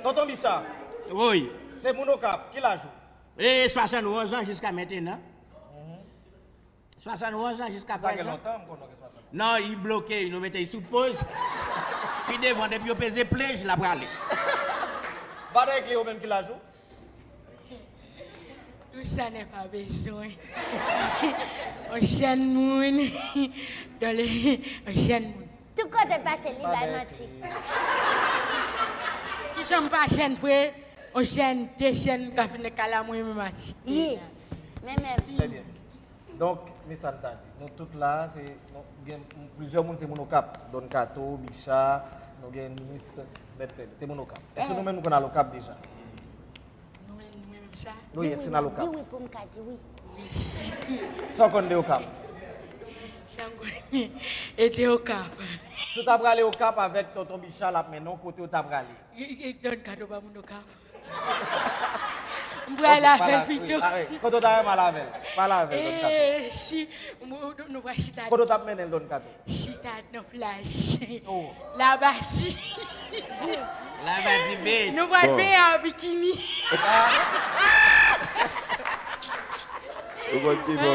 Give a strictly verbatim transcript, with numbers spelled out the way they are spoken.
Tonton Bicha. Woy. Se moun Okap, ki laj ou? E swasannonz an jiska mentenan. Swasannonz an jiska prezan. Sa gen lontan, m konnen w gen swasannonz. Non, li bloke, nou mete l sou poz. Pi devan, depi yo peze play, l ap rale. Badèy Kle, ou menm, ki laj ou? Tout ça n'est pas besoin. On jèn moun. Dans le, on jèn moun. Tout kote l pase, li bay manti. Kijan m pa jèn vre? On jèn, de jèn, ka fin de kala mwen menm achte. Ye. Men menm. Très bien. Donk, men sa n ta di. Nou tout la, se, nou gen plizyè moun, se moun Okap. Don Kato, Bicha, nou gen Nis, Mèt Fèl. Se moun Okap. Èske nou menm nou konn al Okap deja? Nou menm, nou menm sa? Wi, èske n al Okap? Di wi pou m ka di wi. Wi. Sa w konn de Okap? Sa m konn e de Okap. Si w ta prale Okap avèk Tonton Bicha, l ap mennen w kote w ta prale. E, e, Don Kato pa moun Okap. M pral avè l pito. Kote w ta renmen al avè l? Pale avè l, Don Kato. E, si, nou, nou pral chita. Kote w t ap mennen l, Don Kato? Chita nan plaj. Oh. Labadi. Labadi Beach. Nou pral benyen an bikini. Ou konn ki bò?